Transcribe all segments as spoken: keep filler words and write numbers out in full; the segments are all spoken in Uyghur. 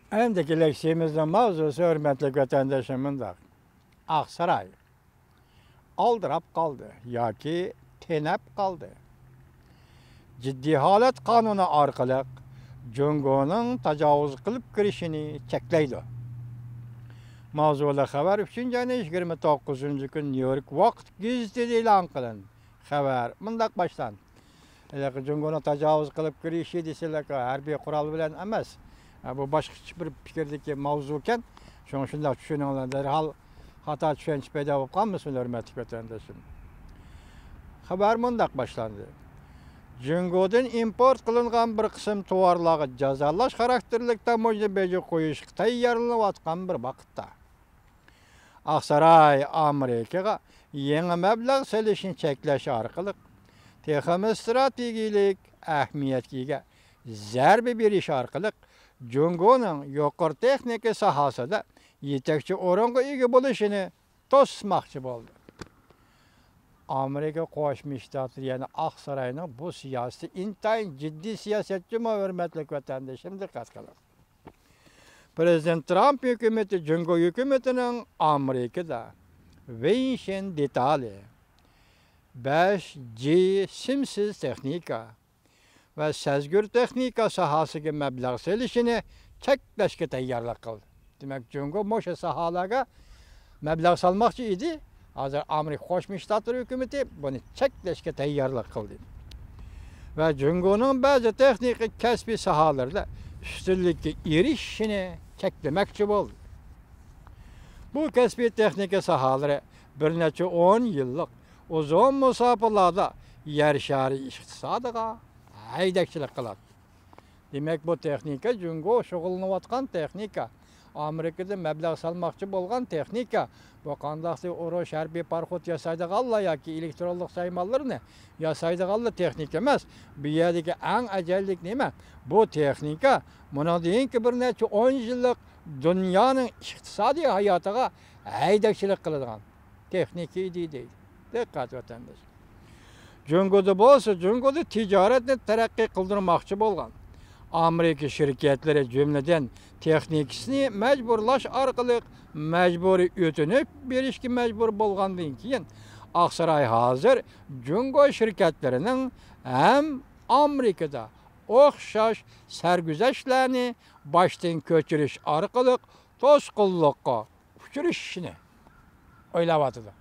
ئەمدىكى لېكسىيىمىزنىڭ ماۋزۇسى، ھۆرمەتلىك ۋەتەنداشلار، مۇنداق. ئاقساراي ئالدىراپ قالدى ياكى تېنەپ قالدى. جىددىي ھالەت قانۇنى ئارقىلىق جۇڭگونىڭ تاجاۋۇز قىلىپ كىرىشىنى چەكلەيدۇ. ماۋزۇلۇق خەۋەر ئۈچىنچى ئاينىڭ يىگىرمە توققۇزىنچى كۈنى نيۇ يورك ۋاقىت گېزىتىدە ئېلان قىلىندى. خەۋەر مۇنداق باشلاندى. ھېلىقى جۇڭگونىڭ تاجاۋۇز قىلىپ كىرىشى دېسىلەك، ھەربىي قورال بىلەن ئەمەس. بۇ باشقىچە بىر پىكىردىكى ماۋزۇكەن. شۇڭا شۇنداق چۈشىنىڭلار. دەرھال خاتا چۈشەنچە پەيدا بولۇپ قالمىسۇن، ھۆرمەتلىك ۋەتەنداشلىرىم. خەۋەر مۇنداق باشلاندى. جۇڭگودىن ئىمپورت قىلىنغان بىر قىسىم تاۋارلارغا جازالاش خاراكتېرلىك تاموژنا بېجى قويۇشقا تەييارلىنىۋاتقان بىر ۋاقىتتا، ئاقساراي ئامېرىكىغا يېڭى مەبلەغ سېلىشنى چەكلەش ئارقىلىق، تېخىمۇ ئىستراتېگىيەلىك ئەھمىيەتكە ئىگە زەربە بېرىش ئارقىلىق، جۇڭگونىڭ يۇقىرى تېخنىكا ساھەسىدە يېتەكچى ئورۇنغا ئىگە بولۇشىنى توسماقچى بولدى. ئامېرىكا قوشما شتاتلىرى يەنى ئاقساراينىڭ بۇ سىياسىتى ئىنتايىن جىددىي سىياسەت جۇمۇ، ھۆرمەتلىك ۋەتەنداشلىرىم، دىققەت قىلىڭ. پىرېزىدېنت ترامپ ھۆكۈمىتى جۇڭگو ھۆكۈمىتىنىڭ ئامېرىكىدا ۋېنشېن دېتالى، بەش جى سىمسىز تېخنىكا ۋە سەزگۈر تېخنىكا ساھەسىگە مەبلەغ سېلىشىنى چەكلەشكە تەييارلىق قىلدى. دېمەك، جۇڭگو مۇشۇ ساھەلەرگە مەبلەغ سالماقچى ئىدى. ھازىر ئامېرىكا قوشما شتاتلىرى ھۆكۈمىتى بۇنى چەكلەشكە تەييارلىق قىلدى. ۋە جۇڭگونىڭ بەزى تېخنىكا كەسپىي ساھەلىرىدە ئۈستۈنلۈككە ئېرىشىشىنى چەكلىمەكچى بولدى. بۇ كەسپىي تېخنىكا ساھەلىرى بىر نەچچە ئون يىللىق ئۇزۇن مۇساپىلاردا يەر شارى ئىقتىسادىغا ھەيدەكچىلىك قىلاتتى. دېمەك، بۇ تېخنىكا جۇڭگو شۇغۇللىنىۋاتقان تېخنىكا. ئامېرىكىدا مەبلەغ سالماقچى بولغان تېخنىكا. بۇ قانداقسى ئۇرۇش، ھەربىي پاراخوت ياسايدىغانلار ياكى ئېلېكترونلۇق سايمانلىرىنى ياسايدىغانلار تېخنىكا ئەمەس. بۇ يەردىكى ئەڭ ئەجەللىك نېمە؟ بۇ تېخنىكا مۇنىڭدىن كېيىنكى بىر نەچچە ئون يىللىق دۇنيانىڭ ئىقتىسادىي ھاياتىغا ھەيدەكچىلىك قىلىدىغان تېخنىكا ئىدى دەيدۇ. دىققەت ۋەتەنداش. جۇڭگودا بولسا، جۇڭگودا تىجارەتنى تەرەققىي قىلدۇرماقچى بولغان ئامېرىكا شىركەتلىرى، جۈملىدىن تېخنىكىسىنى مەجبۇرلاش ئارقىلىق مەجبۇرىي ئۆتۈنۈپ بېرىشكە مەجبۇر بولغاندىن كېيىن، ئاقساراي ھازىر جۇڭگو شىركەتلىرىنىڭ ھەم ئامېرىكىدا ئوخشاش سەرگۈزەشتلەرنى باشتىن كۆچۈرۈش ئارقىلىق توسقۇنلۇققا ئۇچرىشىشىنى ئويلاۋاتىدۇ.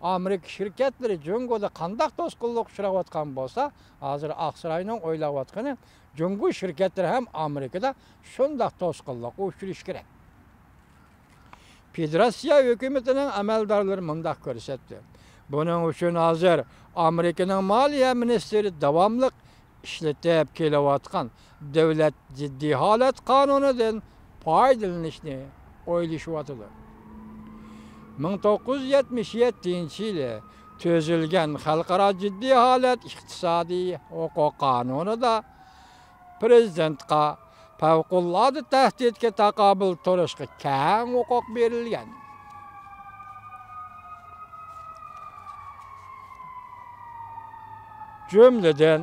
ئامېرىكا شىركەتلىرى جۇڭگودا قانداق توسقۇنلۇققا ئۇچراۋاتقان بولسا، ھازىر ئاقساراينىڭ ئويلاۋاتقىنى، جۇڭگو شىركەتلىرى ھەم ئامېرىكىدا شۇنداق توسقۇنلۇققا ئۇچرىشى كېرەك. فېدېراتسىيە ھۆكۈمىتىنىڭ ئەمەلدارلىرى مۇنداق كۆرسەتتى. بۇنىڭ ئۈچۈن ھازىر ئامېرىكىنىڭ مالىيە مىنىستىرى داۋاملىق ئىشلىتىپ كېلىۋاتقان دۆلەت جىددىي ھالەت قانۇنىدىن پايدىلىنىشنى ئويلىشىۋاتىدۇ. مىڭ توققۇز يۈز يەتمىش يەتتىنچى يىلى تۈزۈلگەن خەلقئارا جىددىي ھالەت ئىقتىسادىي ھوقۇق قانۇنىدا پىرېزىدېنتقا پەۋقۇلئاددە تەھدىتكە تاقابىل تۇرۇشقا كەڭ ھوقۇق بېرىلگەن. جۈملىدىن،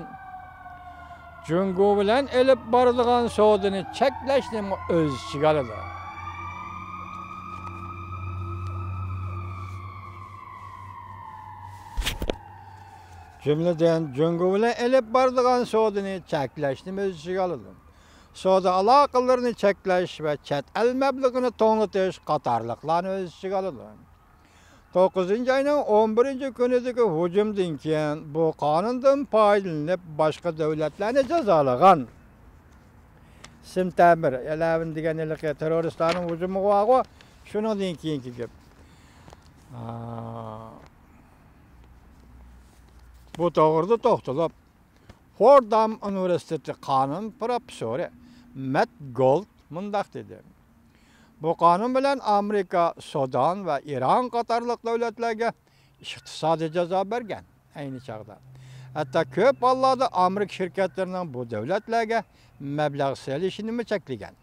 جۇڭگو بىلەن ئېلىپ بارىدىغان سودىنى چەكلەشنىمۇ ئۆز ئىچىگە ئالىدۇ. جۈملىدىن، جۇڭگو بىلەن ئېلىپ بارىدىغان سودىنى چەكلەشنىمۇ ئۆز ئىچىگە ئالىدۇ. سودا ئالاقىلىرىنى چەكلەش ۋە چەت ئەل مەبلىغىنى توڭلىتىش قاتارلىقلارنى ئۆز ئىچىگە ئالىدۇ. توققۇزىنچى ئاينىڭ ئون بىرىنچى كۈنىدىكى ھۇجۇمدىن كېيىن، بۇ قانۇندىن پايدىلىنىپ، باشقا دۆلەتلەرنى جازالىغان سېپتەمبىر ئەلەۋېن دېگەن ھېلىقى تېررورىستلارنىڭ ھۇجۇمى بارغۇ، شۇنىڭدىن كېيىنكى گەپ. ئا، بۇ توغرىدا توختىلىپ، فوردام ئۇنىۋېرسىتېتى قانۇن پروفېسسورى مەت گولد مۇنداق دېدى: بۇ قانۇن بىلەن ئامېرىكا سۇدان ۋە ئىران قاتارلىق دۆلەتلەرگە ئىقتىسادىي جازا بەرگەن. ئەينى چاغدا ھەتتا كۆپ ھاللاردا ئامېرىكا شىركەتلىرىنىڭ بۇ دۆلەتلەرگە مەبلەغ سېلىشىنىمۇ چەكلىگەن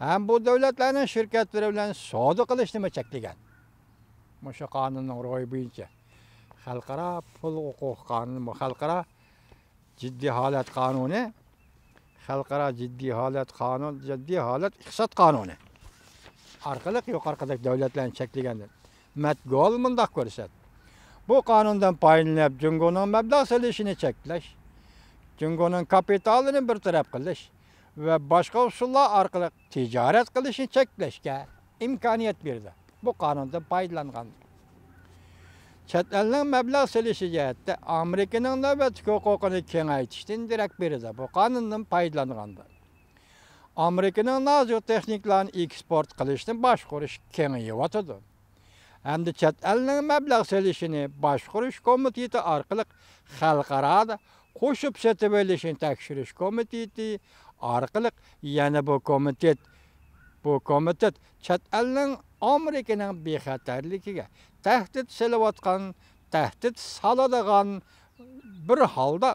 ھەم بۇ دۆلەتلەرنىڭ شىركەتلىرى بىلەن سودا قىلىشنىمۇ چەكلىگەن. مۇشۇ قانۇننىڭ روھى بويىچە خەلقئارا پۇل ھوقۇقى قانۇنى، بۇ خەلقئارا جىددىي ھالەت قانۇنى خەلقئارا جىددىي ھالەت قانۇن، جىددىي ھالەت ئىقتىساد قانۇنى ئارقىلىق يۇقىرىقىدەك دۆلەتلەرنى چەكلىگەندىن مەتگول مۇنداق كۆرسەت، بۇ قانۇندىن پايدىلىنىپ جۇڭگونىڭ مەبلەغ سېلىشىنى چەكلەش، جۇڭگونىڭ كاپىتالىنى بىر تەرەپ قىلىش ۋە باشقا ئۇسۇللار ئارقىلىق تىجارەت قىلىشنى چەكلەشكە ئىمكانىيەت بېرىدۇ. بۇ قانۇندىن پايدىلانغان. چەت ئەلنىڭ مەبلەغ سېلىشى جەھەتتە ئامېرىكىنىڭ نۆۋەتتىكى ھوقۇقىنى كېڭەيتىشتىن دېرەك بېرىدۇ. بۇ قانۇندىن پايدىلانغاندا، ئامېرىكىنىڭ نازۇك تېخنىكىلارنى ئېكسپورت قىلىشنى باشقۇرۇش كېڭىيىۋاتىدۇ. ھەمدە چەت ئەلنىڭ مەبلەغ سېلىشىنى باشقۇرۇش كومىتېتى ئارقىلىق خەلقئارادا قوشۇپ سېتىۋېلىشنى تەكشۈرۈش كومىتېتى ئارقىلىق يەنە بۇ كومىتېت، بۇ كومىتېت چەت ئەلنىڭ ئامېرىكىنىڭ بىخەتەرلىكىگە تەھدىت سېلىۋاتقان، تەھدىت سالىدىغان بىر ھالدا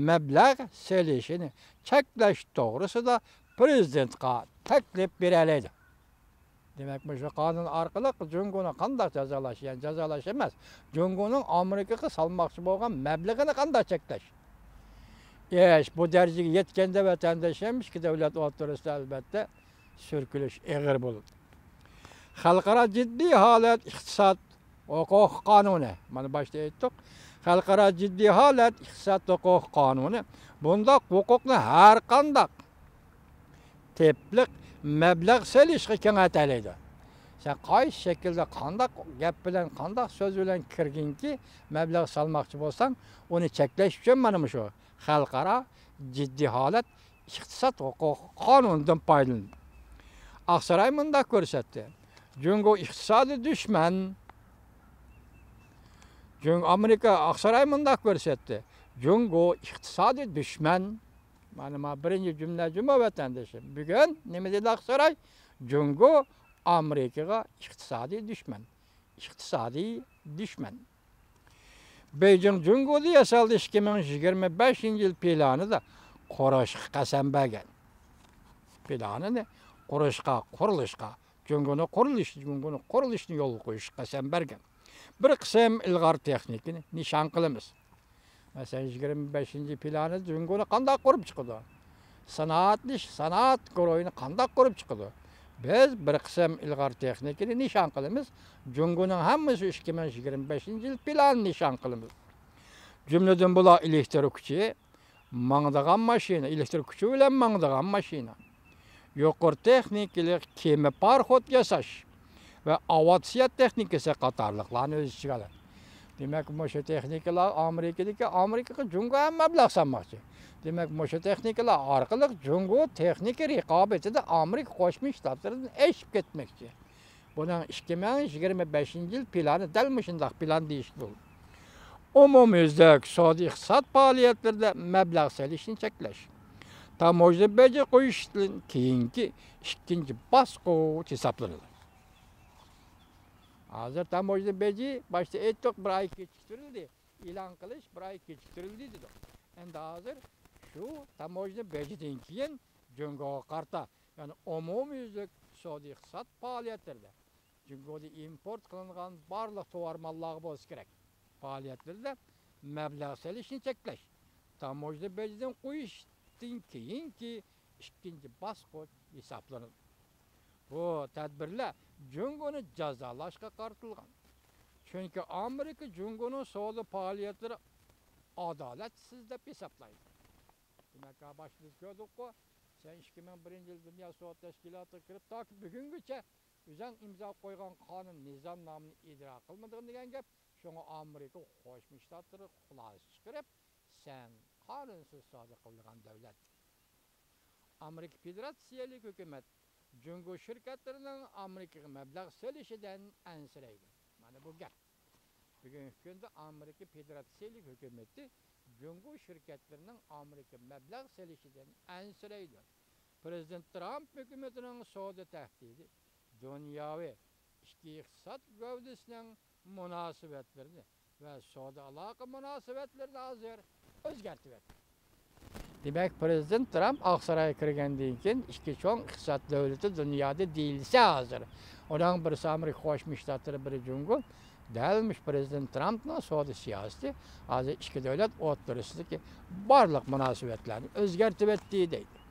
مەبلەغ سېلىشىنى چەكلەش توغرىسىدا پرېزىدېنتقا تەكلىپ بېرەلەيدۇ. دېمەك، مۇشۇ قانۇن ئارقىلىق جۇڭگونى قانداق جازالاش، يەنى جازالاش ئەمەس، جۇڭگونىڭ ئامېرىكىغا سالماقچى بولغان مەبلىغىنى قانداق چەكلەش؟ ئىش بۇ دەرىجىگە يەتكەندە، ۋەتەندىشىم، ئىككى دۆلەت ئوتتۇرىسىدا، ئەلۋەتتە، سۈركىلىش ئېغىر بولىدۇ. خەلقئارا جىددىي ھالەت ئىقتىساد ھوقۇق قانۇنى، مانا، باشتا ئېيتتۇق، خەلقئارا جىددىي ھالەت ئىقتىساد ھوقۇق قانۇنى بۇنداق ھوقۇقنى ھەر قانداق تىپلىق مەبلەغ سېلىشقا كېڭەيتەلەيدۇ. سەن قايسى شەكىلدە، قانداق گەپ بىلەن، قانداق سۆز بىلەن كىرگىنكى، مەبلەغ سالماقچى بولساڭ، ئۇنى چەكلەش ئۈچۈن مانا مۇشۇ خەلقئارا جىددىي ھالەت ئىقتىساد ھوقۇق قانۇنىدىن پايدىلىنىدۇ. ئاقساراي مۇنداق كۆرسەتتى: جۇڭگو ئىقتىسادىي دۈشمەن. جۇڭ-، ئامېرىكا، ئاقساراي مۇنداق كۆرسەتتى: جۇڭگو ئىقتىسادىي دۈشمەن. مانا، مانا بىرىنچى جۈملە جۇمۇ، ۋەتەندىشىم. بۈگۈن نېمە دېدى ئاقساراي؟ جۇڭگو ئامېرىكىغا ئىقتىسادىي دۈشمەن. ئىقتىسادىي دۈشمەن. بېيجىڭ جۇڭگودا ياسالدى ئىككى مىڭ يىگىرمە بەشىنچى يىل پىلانىدا قۇرۇشقا قەسەم بەرگەن. پىلانىنى قۇرۇشقا، قۇرۇلۇشقا، جۇڭگونى قۇرۇلۇش، جۇڭگونى قۇرۇلۇشنى يولغا قويۇشقا قەسەم بەرگەن. بىر قىسىم ئىلغار تېخنىكىنى نىشان قىلىمىز. مەسىلەن، يىگىرمە بەشىنچى پىلانى جۇڭگونى قانداق قۇرۇپ چىقىدۇ؟ سانائەتنى، سانائەت گۇرۇھىنى قانداق قۇرۇپ چىقىدۇ؟ بىز بىر قىسىم ئىلغار تېخنىكىنى نىشان قىلىمىز. جۇڭگونىڭ ھەممىسى ئىككى مىڭ يىگىرمە بەشىنچى يىل پىلانىنى نىشان قىلىمىز. جۈملىدىن بۇلار ئېلېكتىر كۈچى، ماڭىدىغان ماشىنا، ئېلېكتىر كۈچى بىلەن ماڭىدىغان ماشىنا، يۇقىرى تېخنىكىلىق كېمە، پاراخوت ياساش ۋە ئاۋىئاتسىيە تېخنىكىسى قاتارلىقلارنى ئۆز ئىچىگە ئالىدۇ. دېمەك، مۇشۇ تېخنىكىلار ئامېرىكىدىكى، ئامېرىكىغا جۇڭگو ھەم مەبلەغ سالماقچى. دېمەك، مۇشۇ تېخنىكىلار ئارقىلىق جۇڭگو تېخنىكا رىقابىتىدە ئامېرىكا قوشما شتاتلىرىدىن ئېشىپ كەتمەكچى. بۇنىڭ ئىككى مىڭ يىگىرمە بەشىنچى يىل پىلانى دەل مۇشۇنداق پىلان دېيىشكە بولىدۇ. ئومۇميۈزلۈك سودا ئىقتىساد پائالىيەتلىرىدە مەبلەغ سېلىشنى چەكلەش تاموژنا بېجى قويۇشتىن كېيىنكى ئىككىنچى باسقۇچ ھېسابلىنىدۇ. ھازىر تاموژنا بېجى، باشتا ئېيتتۇق، بىر ئاي كېچىكتۈرۈلدى، ئېلان قىلىش بىر ئاي كېچىكتۈرۈلدى دېدۇق. ئەمدى ھازىر شۇ تاموژنا بېجىدىن كېيىن جۇڭگوغا قارىتا، يەنى ئومۇميۈزلۈك سودا ئىقتىساد پائالىيەتلىرىدە جۇڭگودا ئىمپورت قىلىنغان بارلىق تاۋار ماللارغا بولسا كېرەك، پائالىيەتلىرىدە مەبلەغ سېلىشنى چەكلەش تاموژنا بېجىدىن قويۇشتىن كېيىنكى ئىككىنچى باسقۇچ ھېسابلىنىدۇ. بۇ تەدبىرلەر جۇڭگونى جازالاشقا قارىتىلغان. چۈنكى ئامېرىكا جۇڭگونىڭ سودا پائالىيەتلىرى ئادالەتسىز دەپ ھېسابلايدۇ. دېمەك، باشتا بىز كۆردۇققۇ، سەن ئىككى مىڭ بىرىنچى يىل دۇنيا سودا تەشكىلاتىغا كىرىپ، تاكى بۈگۈنگىچە ئۆزەڭ ئىمزا قويغان قانۇن نىزامنامىنى ئىجرا قىلمىدىڭ دېگەن گەپ. شۇڭا ئامېرىكا قوشما شتاتلىرى خۇلاسە چىقىرىپ، سەن قانۇنسىز سودا قىلىدىغان دۆلەت. ئامېرىكا فېدېراتسىيەلىك ھۆكۈمەت جۇڭگو شىركەتلىرىنىڭ ئامېرىكىغا مەبلەغ سېلىشىدىن ئەنسىرەيدۇ. مانا بۇ گەپ. بۈگۈنكى كۈندە ئامېرىكا فېدېراتسىيەلىك ھۆكۈمىتى جۇڭگو شىركەتلىرىنىڭ ئامېرىكىغا مەبلەغ سېلىشىدىن ئەنسىرەيدۇ. پىرېزىدېنت ترامپ ھۆكۈمىتىنىڭ سودا تەھدىتى دۇنياۋى ئىككى ئىقتىساد گەۋدىسىنىڭ مۇناسىۋەتلىرىنى ۋە سودا ئالاقە مۇناسىۋەتلىرىنى ھازىر ئۆزگەرتىۋەتتى. دېمەك، پىرېزىدېنت ترامپ ئاقسارايغا كىرگەندىن كېيىن، ئىككى چوڭ ئىقتىساد دۆلىتى دۇنيادا دېيىلسە ھازىر، ئۇنىڭ بىرسى ئامېرىكا قوشما شتاتلىرى، بىرى جۇڭگو، دەل مۇشۇ پىرېزىدېنت ترامپنىڭ سودا سىياسىتى ھازىر ئىككى دۆلەت ئوتتۇرىسىدىكى بارلىق مۇناسىۋەتلەرنى ئۆزگەرتىۋەتتى دەيدۇ.